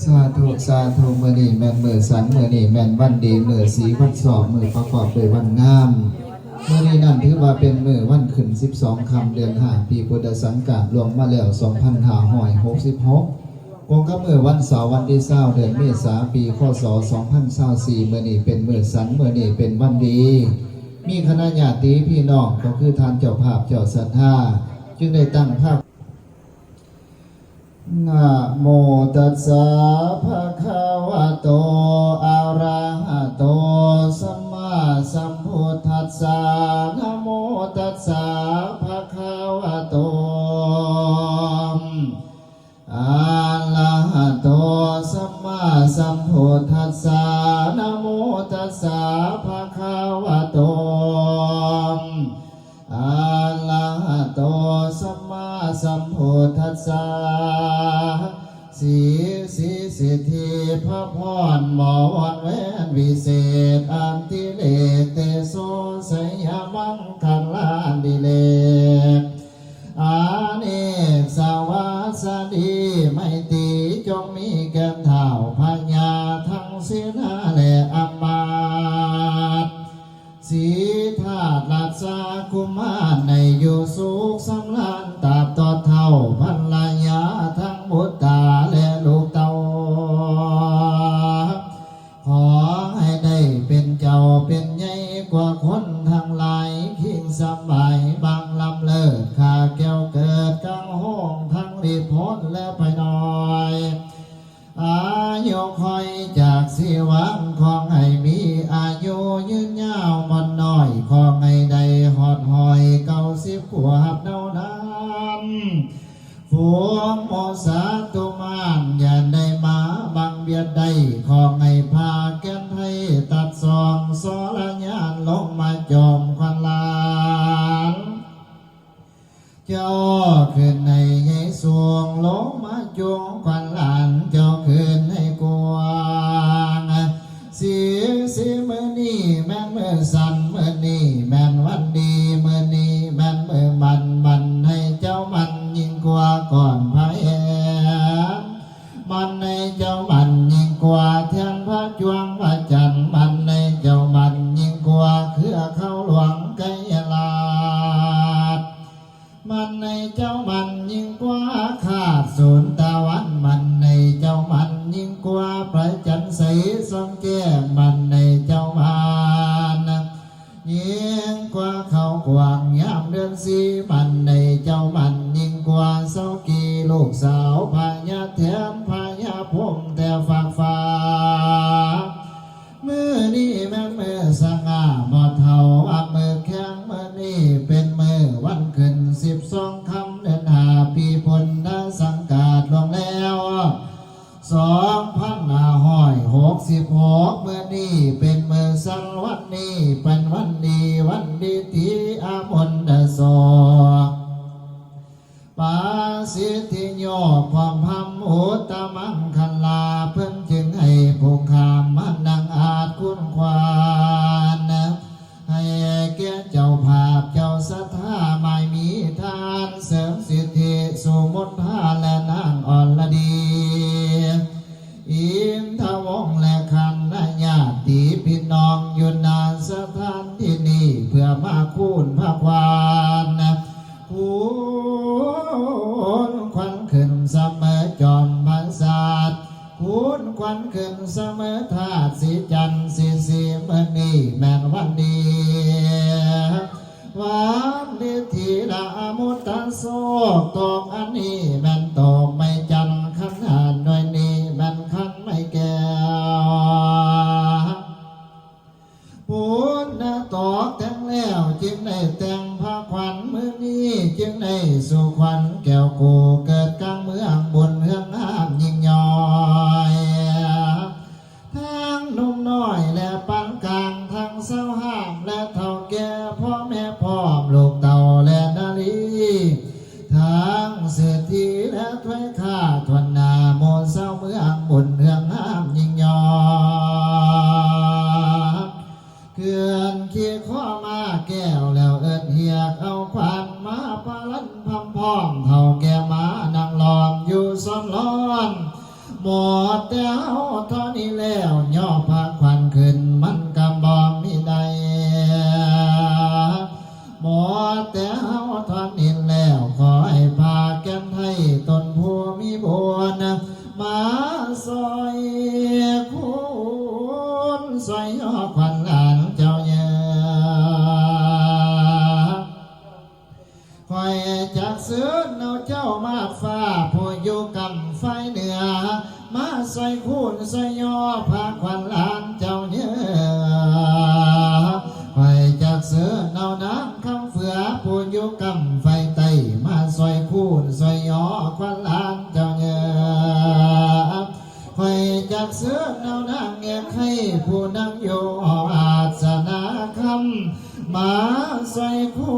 ສາທຸ ສາທຸ ມື້ນີ້ແມ່ນມື້ສັນ ມື້ນີ້ແມ່ນວັນດີ ມື້ສີວັນຊອບ ມື້ປະກອບດ້ວຍວັນງາມ. ມື້ນີ້ນັ້ນຖືວ່າເປັນມື້ວັນຂຶ້ນສິບສອງຄ່ຳ ເດືອນຫ້າ ປີພຸດທະສັງກາດ ລ່ວງມາແລ້ວສອງພັນຫ້າຮ້ອຍຫົກສິບຫົກ ກົງກັບມື້ວັນເສົາ ວັນທີຊາວ ເດືອນເມສາ ປີ ຄ.ສ. ສອງພັນຊາວສີ່. ມື້ນີ້ເປັນມື້ສັນ ມື້ນີ້ເປັນວັນດີ ມີຄະນະຍາດຕິພີ່ນ້ອງ ກໍຄືທ່ານເຈົ້າພາບເຈົ້າສັດທາ ຈຶ່ງໄດ້ຕັ້ງພາ ນະໂມຕັດສະ ພະຄະວະໂຕ ອະຣະຫະໂຕ ສຳມາສຳພຸດທັດສະ ນະໂມຕັດສະ ພະຄະວະໂຕ ອະຣະຫະໂຕ ສຳມາສຳພຸດທັດສະ ນະໂມຕັດສະ ພະຄະວະໂຕ ອະຣະຫະໂຕ ສຳມາສຳພຸດທັດສະ ສີ ສີສິດທິພະພອນ ບໍ່ວອນແວນວິເສດ ອັນຕິເລກເຕໂສ ໄຊຍະມັງຄະລາດິເລກ ອະເນກສະວາສະດີ ໄມຕີ ຈົ່ງມີແກ່ທ້າວພະຍາທັງເສນາ ແລະ ອາມາດ ສີທາດ ລາຊາກຸມານ ໃຫ້ຢູ່ສຸກສຳລານ ຕາບຕອດເທົ່າພັນລະຍາ ທັງບຸດຕາ ແລະ ລູກເຕົ້າ ຂໍໃຫ້ໄດ້ເປັນເຈົ້າເປັນໃຫຍ່ກວ່າຄົນທັງຫຼາຍ ຄິງສະບາຍບາງລຳເລີດ ຂ້າແກ້ວເກີດກາງໂຮງ ທັງລີ້ພົ້ນ ແລະ ໄພນ້ອຍ ອາຍຸຂ້ອຍຈາກສີວັງ ຂໍໃຫ້ມີອາຍຸຍືນຍາວໝົດໜ້ອຍ ຂໍໃຫ້ໄດ້ຮອດຮ້ອຍເກົ້າສິບຂວບເທົ່ານັ້ນ ຝູງໝູ່ສັດຕູມານ ຢ່າໄດ້ມາບັງບຽດໄດ້ ຂໍໃຫ້ພາແກ່ນໄທຕັດສອງ ສໍລະຍານລົງມາຈອມຂວັນຫຼານ ເຈົ້າຂຶ້ນໃຫ້ໃຫຍ່ສູງ ລົງມາຈຸງຂວັນຫຼານ ເຈົ້າຂຶ້ນໃຫ້ກວ້າງ ສີ ສີມື້ນີ້ແມ່ນມື້ສັນ ມື້ນີ້ແມ່ນວັນດີ ມື້ນີ້ແມ່ນມື້ໝັ້ນ ໝັ້ນໃຫ້ເຈົ້າໝັ້ນຍິ່ງກວ່າກ່ອນພະແຮງ ໝັ້ນໃຫ້ເຈົ້າໝັ້ນຍິ່ງກວ່າທຽນພະຈວງພະຈັນ ໝັ້ນໃຫ້ເຈົ້າໝັ້ນຍິ່ງກວ່າເຄືອເຂົາຫຼວງໄກຍະລາດ ໝັ້ນໃຫ້ເຈົ້າໝັ້ນຍິ່ງກວ່າຄາດສູນຕາວັນ ໝັ້ນໃຫ້ເຈົ້າໝັ້ນຍິ່ງກວ່າພະຈັນໃສສ່ອງແຈ້ງ ໝັ້ນໃຫ້ເຈົ້າໝັ້ນ ຍິ່ງກວ່າເຂົາກວ້າງຍາມເດືອນສີ່ ໝັ້ນໃຫ້ເຈົ້າໝັ້ນຍິ່ງກວ່າເສົາກີ ລູກສາວພະຍາແຖນ ພະຍາພົມແຕ່ຟາກຟ້າ ມື້ນີ້ແມ່ນມື້ສະຫງ່າໝໍເຖົ້າອຳເມີແຂງ ມື້ນີ້ເປັນມື້ວັນຂຶ້ນສິບສອງຄ່ຳເດືອນຫ້າ ປີພຸດທະສັງກາດລ່ວງແລ້ວ ສອງພັນຫ້າຮ້ອຍຫົກສິບຫົກ ມື້ນີ້ເປັນມື້ສັນ ວັນນີ້ເປັນວັນດີ ວັນດີຕີອາມົນດາໂສກ ປາສິດທິໂຍກ ຄວາມພຳອຸດຕະມັງຄະລາ ເພິ່ນຈຶ່ງໃຫ້ຜູ້ຂ້າມານັ່ງອາດຄູນຂວັນ ໃຫ້ແກ່ເຈົ້າພາບເຈົ້າສັດທາ ໝາຍມີທານເສີມສິດທິ ສຸມົນທາ ແລະ ນາງອອນລະດີ ອິນທະວົງ ແລະ ຄັນຍາດຕິພີ່ນ້ອງ ຢູ່ນາສະຖານທີ່ນີ້ ເພື່ອມາຄູນພະຂວັນ ຄູນຂວັນຂຶ້ນສະເໝີຈອມປາສາດ ຄູນຂວັນຂຶ້ນສະເໝີທາດສີຈັນສີສີ ມື້ນີ້ແມ່ນວັນດີ ວັນດີທີລະອະມຸດຕະໂຊກ ຕອກອັນນີ້ແມ່ນຕອກໄມ້ຈັນ ຂັນຫານໜ່ວຍນີ້ແມ່ນຂັນໄມ້ແກ້ວ ພຸດນະຕອກແຕ່ງແລ້ວ ຈຶ່ງໄດ້ແຕ່ງພະຂວັນ ມື້ນີ້ຈຶ່ງໄດ້ສູ່ຂວັນແກ້ວກູ ເກີດກາງເມືອງບຸນເຮືອງງາມຍິ່ງຍ່ອຍ ທັງໜຸ່ມນ້ອຍ ແລະ ປານກາງ ທັງຊາວຫ້າມ ແລະ ເຖົ້າແກ່ ພໍ່ແມ່ພ້ອມ ລູກເຕົ້າ ແລະ ນາລີ ທັງເສດຖີ ແລະ ຖ້ວຍຂ້າ ທົ່ວໜ້າໝູ່ຊາວເມືອງ ບຸນເຮືອງງາມຍິ່ງຍອດ ເຄື່ອນຂີ່ຄໍມາແກ້ວ ແລ້ວເອີ້ນຮຽກເອົາຂວັນ ມາປະລັນພຳພ້ອມ ເຖົ້າແກ່ມານັ່ງລ້ອມ ຢູ່ຊ້ອນລ້ອນ ໝົດແຕ່ເຮົາເທົ່ານີ້ແລ້ວ ຍໍພາຂວັນຂຶ້ນມັນກໍບໍ່ມີໄດ້. ໝົດແຕ່ເຮົາເທົ່ານີ້ແລ້ວ ຂໍໃຫ້ພາແກ່ນໄທຕົນຜູ້ມີບຸນ ມາຊ່ອຍຄູນ ຊ່ອຍຍໍຂວັນຫຼານເຈົ້າເຍີ. ຂ້ອຍຈັກເຊີນເອົາເຈົ້າມາຟ້າ ຜູ້ຢູ່ກ້ຳຝ່າຍເໜືອ ມາຊ່ອຍຄູນຊ່ອຍຍໍພາຂວັນຫຼານເຈົ້າເຍີ. ຂ້ອຍຈັກເຊີນເອົານາງຄຳເຟືອ ຜູ້ຢູ່ກ້ຳຝ່າຍໃຕ້ ມາຊ່ອຍຄູນຊ່ອຍຍໍຂວັນຫຼານເຈົ້າເຍີ. ຂ້ອຍຈັກເຊີນເອົານາງແອກໄຄ ຜູ້ນັ່ງຢູ່ຫໍອາດສະນາຄຳ ມາຊ່ອຍຄູ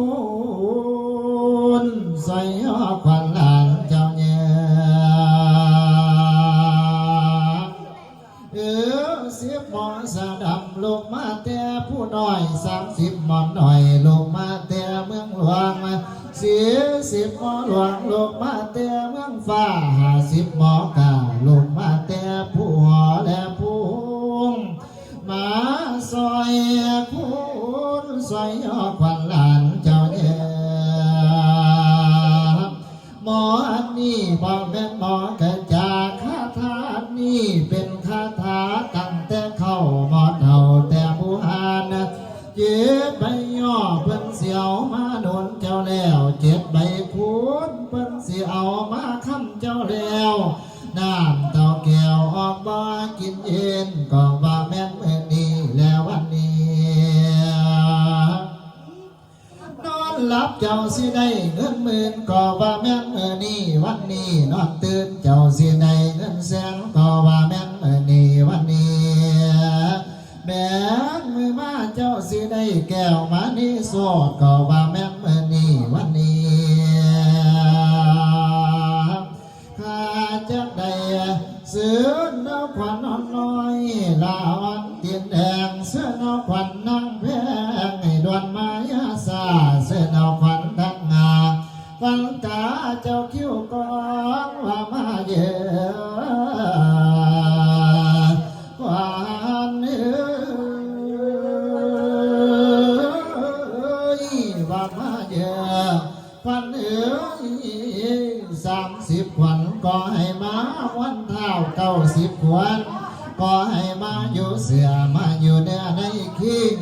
ນຊ່ອຍຫໍຂວັນຫຼານເຈົ້າເຍີ. ເອີ ສິບໝໍສາດຳ ລຸກມາແຕ່ພູນ້ອຍ ສາມສິບໝໍນ້ອຍ ລຸກມາແຕ່ເມືອງຫຼວງ ສີ່ສິບໝໍຫຼວງ ລຸກມາແຕ່ເມືອງຟ້າ ຫ້າສິບໝໍກາ ລຸກມາແຕ່ພູຫໍແລພູຮຸ່ງ ມາຊ່ອຍຄູນຊ່ອຍຫໍຂວັນຫຼານເຈົ້າເດີ້. ໝໍອັນນີ້ບໍ່ແມ່ນໝໍກະຈາກ ຄາຖາອັນນີ້ເປັນຄາຖາຕັ້ງແຕ່ເກົ່າ ໝໍເຖົ້າແຕ່ບູຮານ. ເຈັດໃບຍໍເພິ່ນຊິເອົາມາໜູນເຈົ້າແລ້ວ ເຈັດໃບຄູນເພິ່ນຊິເອົາມາຄ້ຳເຈົ້າແລ້ວ. ນ້ຳເຕົ້າແກ້ວອອກບໍ່ກິນເຢັນ ກໍວ່າແມ່ນມື້ນີ້ແລະວັນນີ້. ນອນຫຼັບເຈົ້າຊິໄດ້ເງິນໝື່ນ ກໍວ່າແມ່ນມື້ນີ້ວັນນີ້ ນອນຕື່ນເຈົ້າຊິໄດ້ເງິນແສນ ກໍວ່າແມ່ນມື້ນີ້ວັນນີ້. ແມ່ນມື້ມາເຈົ້າຊິໄດ້ແກ້ວມະນີໂຊດ ກໍວ່າແມ່ນມື້ນີ້ວັນນີ້. ຂ້າຈັກໄດ້ເຊີນເອົາຂວັນອ່ອນນ້ອຍ ລາອ່ອນຕີນແດງ ເຊີນເອົາຂວັນນາງແພງ ໃຫ້ດ່ວນມາຢ່າຊ້າ ເຊີນເອົາຂວັນທັງຫ້າ ຂວັນຕາເຈົ້າຄິ້ວກອງ ວ່າມາເດີ ຂວັນເອີຍ ວ່າມາເດີ. ຂວັນເອີຍ ສາມສິບຂວັນກໍໃຫ້ມາວັນທ້າວ ເກົ້າສິບຂວັນກໍໃຫ້ມາຢູ່ເສື້ອ ມາຢູ່ເນື້ອໃນຄີງ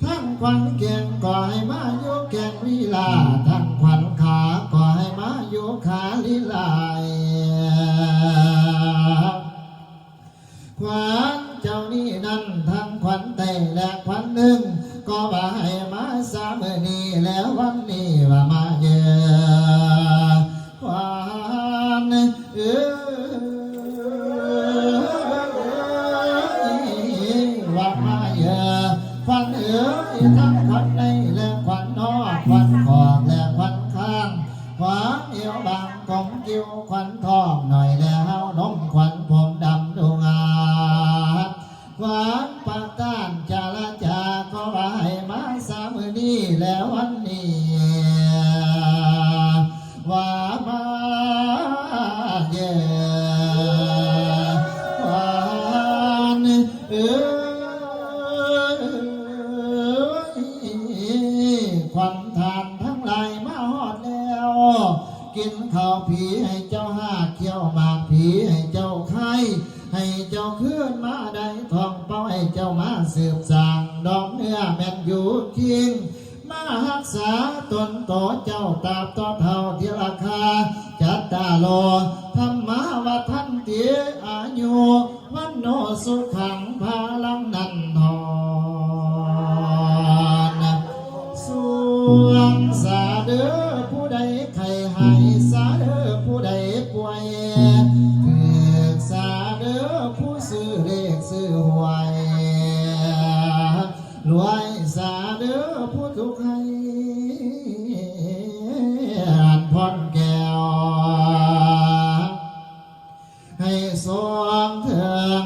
ທັງຂວັນແກງກໍໃຫ້ມາຢູ່ແກງລີລາ ທັງຂວັນຂາກໍໃຫ້ມາຢູ່ຂາລີລາ. ຂວັນເຈົ້ານີ້ນັ້ນ ທັງຂວັນໃຕ້ແລະຂວັນເໜືອ ກໍວ່າໃຫ້ມາຊາມື້ນີ້ແລະວັນນີ້ ວ່າມາເດີ ຂວັນເອີຍ ວ່າມາເດີ ຂວັນເອີຍ ທັງຂວັນໃນແລະຂວັນນອກ ຂວັນຂອກແລະຂວັນຂ້າງ ຂວັນເອວບາງກົງ ຂວັນຄິ້ວ ຂວັນທ້ອງໜ້ອຍແລະຮາວນົມ ຂວັນຜົມດຳດູງາດ ຂວັນປະຕານຈາລະຈາ ກໍວ່າໃຫ້ມາຊາມື້ນີ້ແລະວັນນີ້ ວ່າມາເດີ ຂວັນເອີຍ ຂວັນທ່ານທັງຫຼາຍມາຮອດແລ້ວ ກິນເຂົ້າຜີໃຫ້ເຈົ້າຮາກ ຄ້ຽວໝາກຜີໃຫ້ເຈົ້າຄາຍ ໃຫ້ເຈົ້າຄືນມາໄດ້ທ້ອງເປົ່າ ໃຫ້ເຈົ້າມາສືບສ້າງດອກເນື້ອແມ່ນຢູ່ຄີງ ມາຮັກສາຕົນໂຕເຈົ້າຕາບຕໍ່ເທົ່າທີລະຄາ ຈັດຕາໂລ ທຳມາວັດທັນຕິ ອາຍຸ ວັນໂນ ສຸຂັງ ພະລັງ ນັນທອນ ສວງສາເດີ ຜູ້ໃດໄຂ້ຫາຍສາເດີ ຜູ້ໃດປ່ວຍຖືກສາເດີ ຜູ້ຊື້ເລກຊື້ຫວຍລວຍສາເດີ ຜູ້ທຸກໄຮ້ອັນພອນແກ້ວ ໃຫ້ສອງເຖິງ